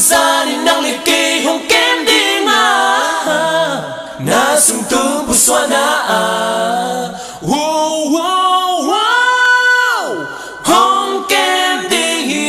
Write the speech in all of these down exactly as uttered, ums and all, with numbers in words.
Zan in nang le kei hong kem ding a, na sung tung pusuan a, oh, oh, oh, hong kem ding hi.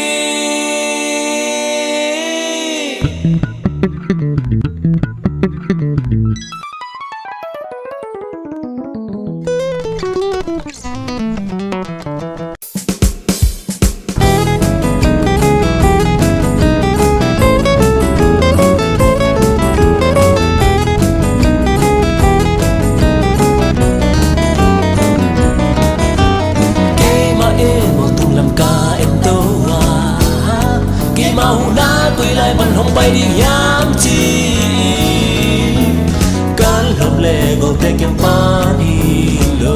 Keimah in mualtung lam ka en to a, keimah huhna koi lai pan hong pai ding hiam ci. Kan lawm le gualte kiang pan hi lo,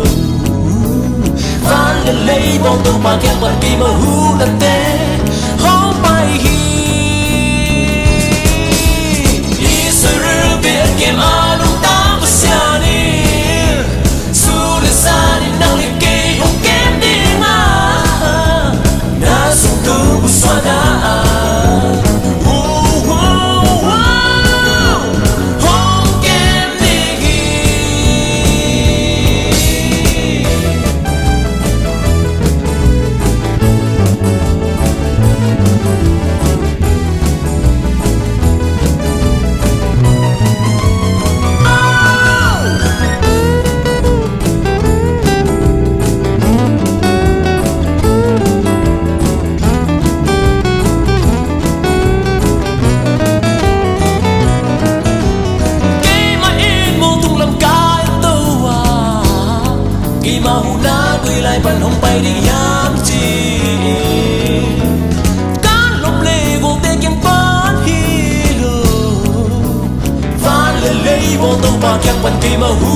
van le lei bawl Topa kiang pan keimah huhnate hong pai hi. Israel-te a kem a lungtang Pasian in, sun le zan in nang le kei hong kem ding a, na sung tung pusuan a, uh, uh, uh, hong kem ding hi. Keimah in mualtung lam ka en to a, keimah huhna koi lai pan hong pai ding hiam ci. Kan lawm le gualte kiang pan hi lo, van le lei bawl Topa kiang pan keimah hu